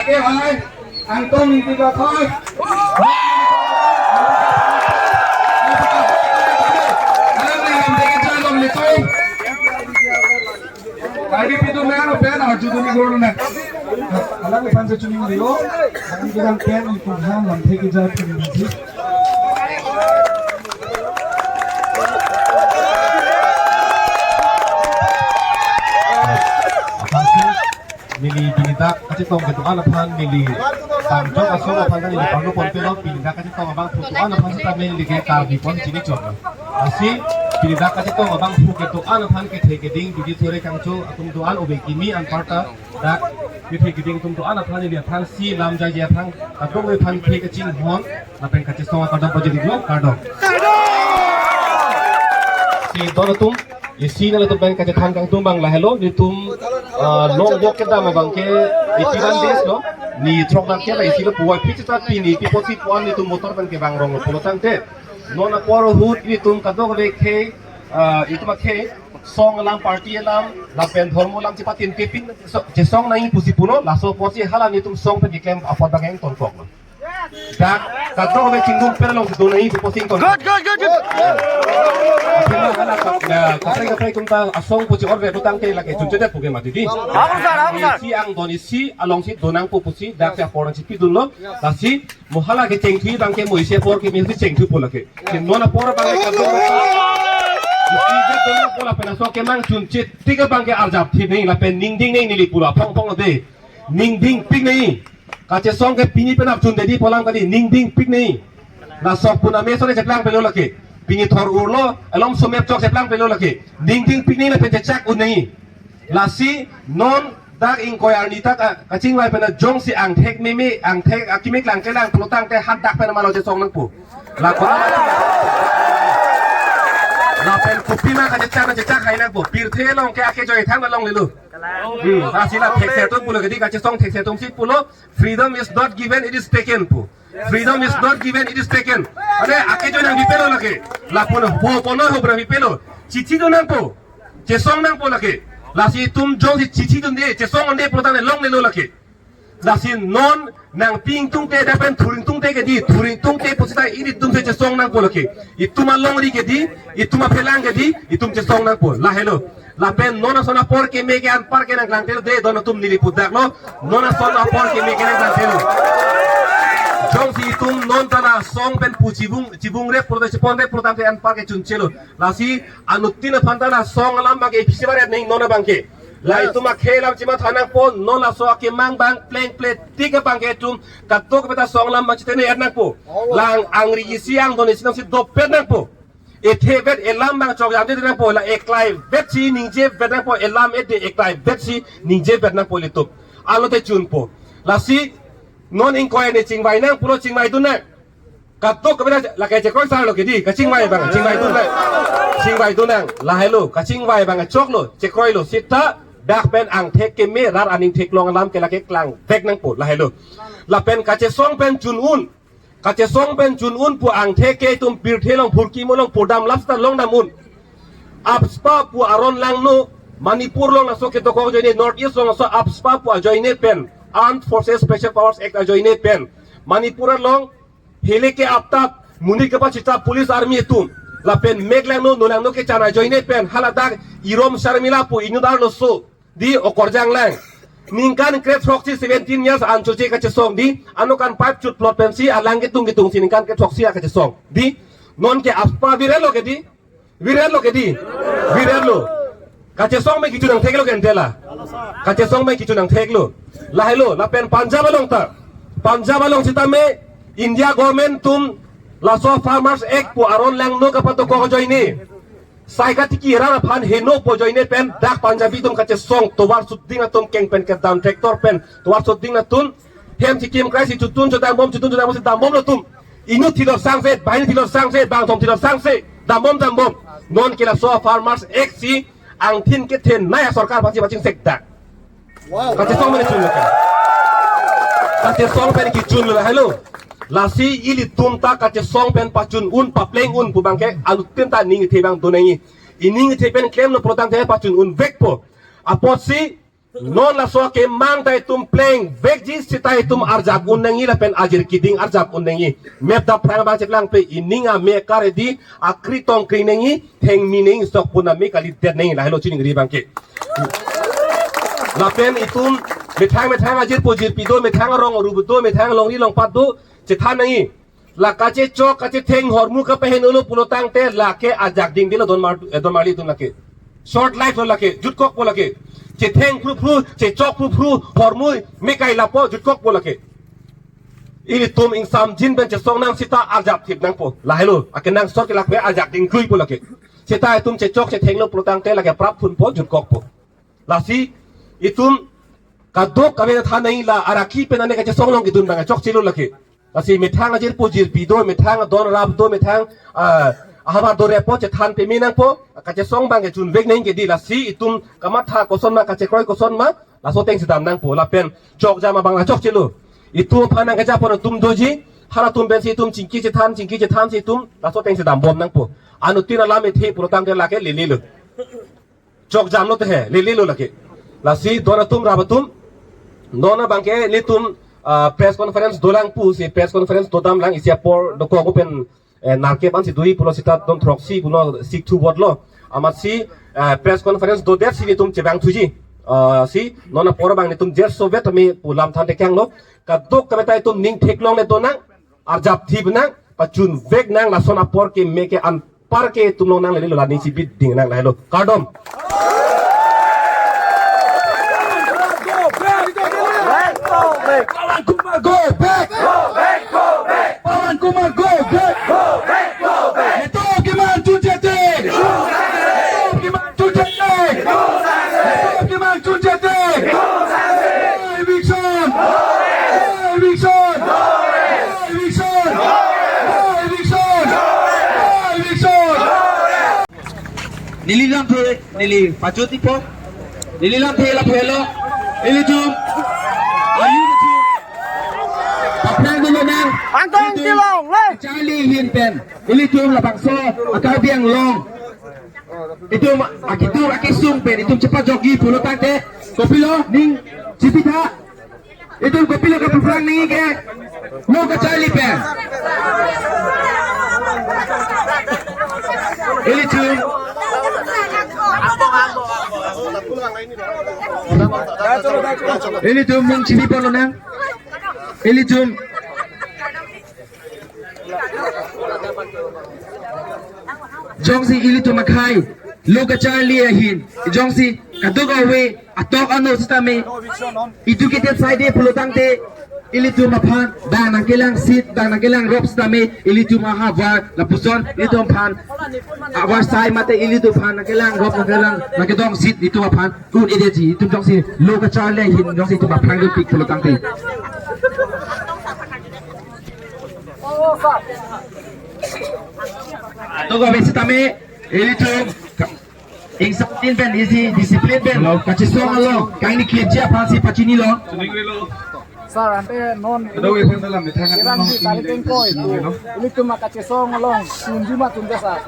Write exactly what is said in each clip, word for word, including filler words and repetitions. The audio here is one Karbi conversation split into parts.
Ke hai, Angtong Ingti Bathai. Kali pitu na pen arju duni gol na. Alangliphan si chuningri-o. Ang bilang pen itum ham lamthe kejai pun. Neli pini dak kachetong kedo-an aphan neli tangjo asong aphan neli pangno ponpe lo, pini dak kachetong abangphu do-an aphan seta neli ke Karbi pon chini chok. Lasi pini dak kachetong abangphu kedo-an aphan kethe keding bidi sore kangcho atum do-an obe kimi anparta dak kethe keding atum do-an aphan neli aphan si lam jaji aphan kadokave aphan kethe kachinghon lapen kachesong akardom pajir-iklo, kardom. Si don atum, isi nanglitum pen kachethan kangtung abang lahelo, nelitum, ah, long walk kedam abang ke eighty-one days lo, ni throk dak ke ba isi lo puvoiphit seta pini pi apotsi pu-an nelitum motor pen kevang rong lo pulo tangte. Non apor ahut nelitum kadokave ke, ah, itum akhei song alam, party alam, lapen dhormo alam chepatin kepin, so, chesong nangji pusi pulo, laso apotsi hala nelitum song pen keklem apot abang ingtonkoklo. Dak kadokave chingrum pen along si do nangji pusi ingtonkok. Good, good, good, good. Aphi na hala ka-, ya, kaprek kaprek atum ta asong pu chi-orve pu tangte lake chunchedet pu ke mati di. Hapu sar, hapu sar. Isi angdon isi alongsi do nangpo pusi dak si apor nangchipidunlo. Lasi mo hala kechengthui abang ke mo isi apor keme si chengthupo lake. Ke non apor abang ke kadokave isi ke do nangpo lapen aso kemang chunche tik abang ke arjap thi nangji lapen ningding nangji neli pura phong phong de. Ningdingpik nangji. Kachesong ke pini penap chunde di pu alam kali, ningdingpik nangji. Laso pun amei sore cheplang pelo lake. Pini thor urlo, alom somep chok cheplang pelo lake. Ningdingpik nangji lapen chechak un nangji. Lasi non dak ingkoi arni ta ka-, kachingvai pen jongsi angthek meme, angthek akimi klang kelang pulo tangte hadak pen malo chesong nangpo. Lako. Lapen kopima kachechak na chechak hai nangpo. Pirthe along ke ake joi thang along lelo. Hmm, lasi la thekser atum pulo ke di kachesong thekser atum si pulo, "Freedom is not given, it is taken," pu. "Freedom is not given, it is taken." Ane ake joi nangpipelo lake. Lapu na ho pono ho bra pipelo. Chithi do nangpo. Chesong nangpo lake. Lasi itum jongsi chithi dunde, chesong unde pulo tangte longlelo lake. Lasi non nangpi ingtungte dak pen thur ingtungte ke di, thur ingtungte pusita ilitum si chesong nangpo lake. Itum alongri ke di, itum aphelang ke di, itum chesong nangpo. Lahelo. Lapen non ason apor keme ke anpar ke nangklangtelo de, don atum neli pudaklo. Non ason apor keme ke nangklangtelo. Jongsi itum non ta la song pen pu chibung, chibung rep pulo ta chipon rep pulo tangte anpar ke chunchelo. Lasi anuttin aphan ta la song alam abang ke ipisi baret nangji non abang ke. La itum akhei alam chimatha nangpo, non laso akemang abang plengple tik abang ke itum kadokave ta song alam abang chitene er nangpo. La angri isi angdon isi nangsi dopet nangpo. Ethe vet elam abang chokjamde nangpo, la eklai vet si ningje vet nangpo, elam ede eklai vet si ningje vet nangpo ilitum. Alote chunpo. Lasi non ingkoi arni chingvai nang pulo chingvaidun nang. Kadokave ta lake chekroi sar lo ke di, kachingvai abang, chingvaidun nang. Chingvaidun nang, lahelo, kachingvai abang choklo, chekroilo, sita dak pen angthek keme rat aning theklong alam ke lake klangvek nangpo, lahelo. Lapen kachesong pen chun un, kachesong pen chun un pu angthek ke itum pirthe along phurkimo along pudam lap sita longdam un. AFSPA pu aron langno, Manipur along laso kedokok ajoine, North East along laso AFSPA pu ajoine pen, Armed Forces Special Powers Act ajoine pen, Manipur along hele ke aptap, monit kepachita police army atum. Lapen mek langno, no langno kechan ajoine pen, haladak Irom Sharmila pu inut arloso di okorjang lang. Ningkan kre throksi, seventeen years an choche kachesong di, ano kan pipe chut plot pensi, alang ketung ketung si ningkan kre throksi a kachesong. Di, non ke AFSPA virelo ke di, virelo ke di, virelo. Kachesong me kichu nangtheklo ke entela. Kachesong me kichu nangtheklo. Lahelo, lapen Punjab along ta. Punjab along sitame India government atum laso Farmers Act pu aron langno kapadokok ajoine. Sai katiki rat aphan heno pu ajoine pen dak Punjabi atum kachesong tovar suding atum keng pen kedam tractor pen tovar suding atum hem chikim krai si chutun chodambom chutun chodambom si dambomlo atum. Inut thilot sangse, banghini thilot sangse, bangthom thilot sangse, dambom dambom. Non ke laso Farmers Act si angthin kethenei asorkar aphansi pachingsekdak. Kachesong pen chunlo ke. Kachesong pen kichunlo, lahelo. Lasi ilitum ta kachesong pen pachun un papleng un pu abang ke anuttin ta ning ithe abang do nangji. Ining ithe pen klemlo pulo tangte pachun unvekpo. Apotsi Non laso akemang ta itum plengvekji seta itum arjap un nangji lapen ajir keding arjap un nangji. Mep dap phrang abang cheklangpe, ining ame karedi akri tong kring nangji, thengmi nangji sok pun ame kalidet nangji, lahelo chiningri abangke. Lapen itum methang methang ajirpo jirpi do, methang arong aru do, methang longri longpat do, chethan nangji. La kachechok kachetheng hormu kapaheno lo pulo tangte lake ajak dingding lo don mar, eh, don marli atum lake. Short life lo lake, jutkokpo lake. Chetheng phruphru, chechok phruphru, hormu mekai lapo jutkokpo lake. Ilitum ingsamjin pen chesong nang seta arjap thip nangpo. Lahelo, akenangsot ke lakpe ajak dingkluipo lake. Seta itum chechok chethenglo pulo tangte lake prap thunpo jutkokpo. Lasi itum kadokave than nangji, la arakhi pen ane kachesong along kedun abang chokchelo lake. Lasi methang ajirpo jirpi do, methang adon arap do, methang, ah, ahavar do repo chethan peme nangpo, kachesong abangke chunvek nangji ke dei, lasi itum kamatha koson ma, kachekroi koson ma, laso atengsi dam nangpo, lapen chokjam abang la chokchelo. Itum aphan nangkejapon atum doji, halatum pensi itum chingki chethan, chingki chethansi itum laso atengsi dambom nangpo. Anuttin alam ithe pulo tangte lake lelelo. Chokjamlo te he, lelelo lake. Lasi don atum rap atum, non abangke nelitum, ah, press conference dolang pusi press conference dodamlang, isi apor dokok pen, eh, nerkep ansi dui pulo seta don throksi pulo sik thu botlo. Amatsi, eh, press conference dodetsi nelitum chevangthuji. Ah, si non apor abang nelitum jet sovet ami pu lam than tekanglo. Kadokave ta itum ning theklongle donang, arjap thip nang, pachunvek nang, lason apor keme ke anpar ke itum longnang lelelo, la ningsi bit ding nang lahelo. Kardom. Pawan Kumar, go back! Pawan Kumar, go back! Netum kemang chunchete! Netum kemang chunchete! Netum kemang chunchete! Eviction! Eviction! Eviction! Eviction! Eviction! Neli lamthe, neli pachutipo. Neli lamthe lapu helo. Ilitum. Ayu ilitum. Paphrang dolo nang. Angtong ilitum. Tilong, le. Charli ahin pen. Ilitum labangso a-Karbi Anglong. Itum akitur akisung pen itum chepajokji pulo tangte. Kopilo ning chipitha. Itum kopilo kapaphrang nangji ke? Lo kacharli pen. Ilitum. Ilitum mung chini pon lonang. Ilitum. Jongsi ilitum akhei, lo kacharli ahin, jongsi kadokave atok ano sitame, educated side pulo tangte, ilitum aphan, bang nangkelang seat, bang nangkelang rop sitame, ilitum ahavar, lapuson, ilitum aphan, avarsai mate ilitum aphan, nangkelang rop, nangkelang, nangkedong seat, ilitum aphan, un-edetji, itum jongsi, lo kacharli ahin, jongsi itum aphan dopik pulo tangte. Kadokave sitame, ilitum ka-, ingsamjin pen, isi discipline pen, hello, kachesong along, kangni klepji aphansi pachinilo. Sir, ante non kadokave pen dalam methang, Kerang non di tarik kengkoi, hello, ilitum kachesong along, tunju ma tunja, sir.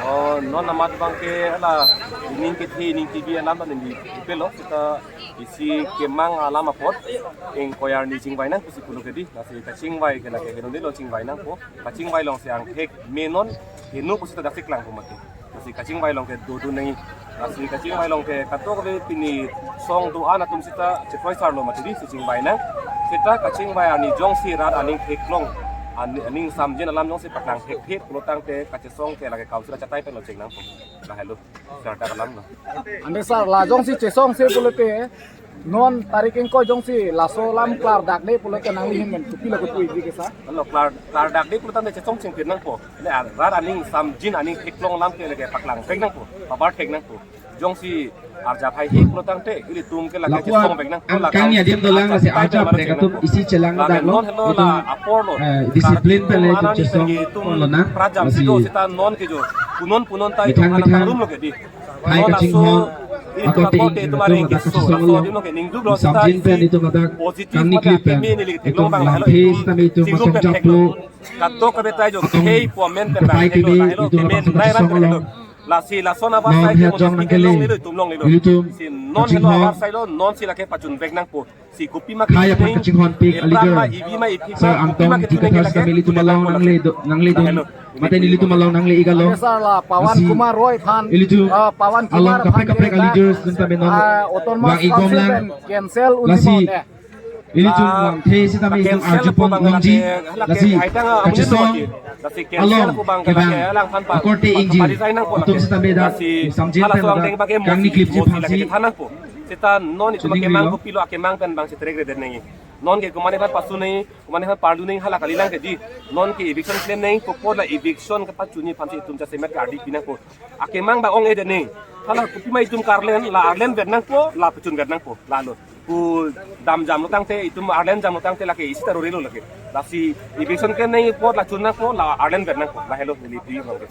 Oh, non amat abangke hala, ining kethe, ining T V alam ta neli pelo, seta isi kemang alam apot, ingkoi arni chingvai nang pusi pulo ke dei, lasi kachingvai ke lake non dei lo chingvai nangpo, kachingvai alongsi angthek me non, heno pusi ta daksik langpo mati. Lasi kachingvai along ke dodun nangji. Lasi kachingvai along ke kadokave pini song do-an atum seta chekroi sarlo mati dei si chingvai nang. Seta kachingvai arni jongsi rat aning theklong, an-, aning samjin alam jongsi paklang thekthe pulo tangte kachesong ke lake Council achatai pen lo cheng nangpo. Lahelo. Kardak alam lo. Ante sir, la jongsi chesongse pulote, non tarik ingkoi jongsi laso alam klardak de pulote nangli ahin pen kopilo kepuji ke sir? Lo klar, klardak de pulo tangte chesong chingpir nangpo. Le ar, rat aning samjin aning theklong alam ke lake paklang thek nangpo, pabar thek nangpo. Jongsi arjap haihe pulo tangte, ilitum ke lake lapu chesong vek nang, ang lake kangni adim dolang, lasi achatai arjap pen lo rek cheng atum nangpo. Isi chelang. Lapen dak lo, non helo itum, la apor lo. Eh, discipline pen le itum chesong pen lonang. Prajam lasi si do seta non ke jo. Punon punon ta itum methang methang arum lo ke dei. Hai kachinghon, ako te itum atum adak kachesong along, samjin pen itum adak kangni klip pen, itum lamthe sitame itum masong japlo, atong, kapai keme itum adak kachesong along. Lasi lason abar non sai ke het jong nang kele. Longlelo, itum longlelo. Ilitum si non helo kachinghon. Abar sailo, non si lake pachunvek nangpo. Si kopi ma khei aphan kachinghon pik, eprak ma, aligar ibi ma, iphi ma, Sir kopi Angtong ma Ingti kethun Kathar lake, sitame ilitum along nangle do, nangle do. Lahelo. Mate nelitum along nangle ik along. Ade sir la Pawan Kumar Roy aphan, ilitum ah, Pawan along Kumar kaprek aphan kaprek ke aligar sitame non ah, Autonomous vang ik bom Council lang. Cancel unji lasi bom de. Ilitum ah, lamthe sitame ilitum cancel arjupon longji, lasi kachesong along kevang akorte ingji atum sitame dak samjin pen dak kangni klipji aphansi. Seta non itum akemang kopilo, akemang pen bang si terek redet nangji. Non ke komatne aphan pasu nangji, komatne aphan pardu nangji, hala kalilang ke di. Non ke eviction claim nangji, kopor la eviction kepachunji aphansi itum jasemet ke ardi pi nangpo. Akemang bang ong-edet nangji. Hala kopi ma itum ke-arlen, la arlenvet nangpo, la pachunvet nangpo, lalo. Pu dam jamlo tangte, itum arlen jamlo tangte lake isi ta rorelo lake. Lasi eviction claim nangji apot la chun nangpo, la arlenvet nangpo, lahelo neli pu bang ke.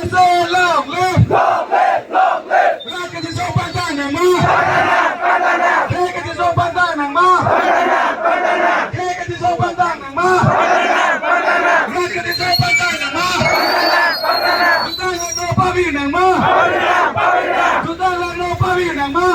So long live! Long live! Long live! Rat kachesong pangthang nangma! Rat kachesong pangthang nangma! Rat kachesong pangthang nangma! Rat kachesong pangthang nangma! Chutan langno pavir nangma! Chutan langno pavir nangma!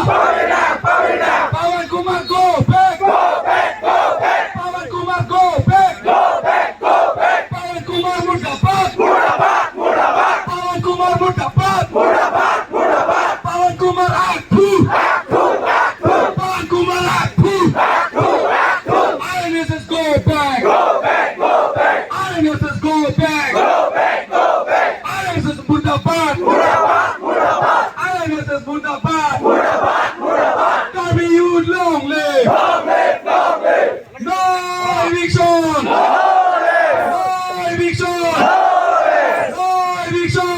Pawan Kumar go back! Go back! Go back! Pawan Kumar go back! Go back! Go back! Pawan Kumar murdabad! Murdabad! Murdabad! Pawan Kumar murdabad! Murdabad! Murdabad! Pawan Kumar aathu! Aathu! Aathu! Pawan Kumar aathu! Aathu! Aathu! R N S S go back! Go back! Go back! R N S S go back! Go back! Go back! R N S S murdabad! Murdabad! Murdabad! R N S S murdabad! Murdabad! Murdabad! Karbi youth long live! Long live! Long live! No eviction! No eviction! No eviction!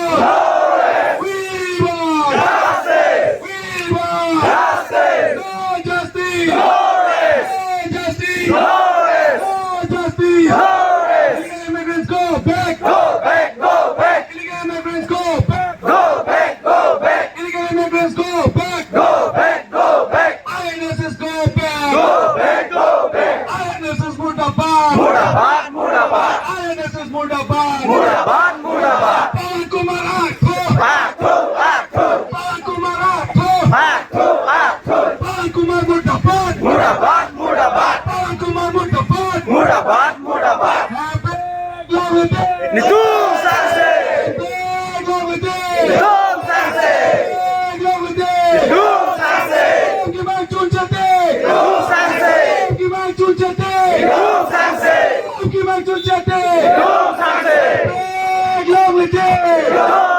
We want! Justice! We want! Justice! No justice! No justice! No justice! Illegal immigrants go back! Go back! Go back! Illegal immigrants go back! Go back! Go back! Illegal immigrants go back! Go back! Go back! R N S S go back! Go back! Go back! R N S S murdabad! Murdabad! Murdabad! R N S S murdabad! Murdabad! Murdabad! Pawan Kumar aathu! Aathu! Aathu! Pawan Kumar aathu! Aathu! Aathu! Pawan Kumar murdabad! Murdabad! Murdabad! Pawan Kumar murdabad! Murdabad! Murdabad! Long live! Netum sangse! Long live! Netum sangse! Long live! Netum sangse! Kemang chunchate! Netum sangse! Kemang chunchate! Netum sangse! Kemang chunchate! Netum sangse! Long live!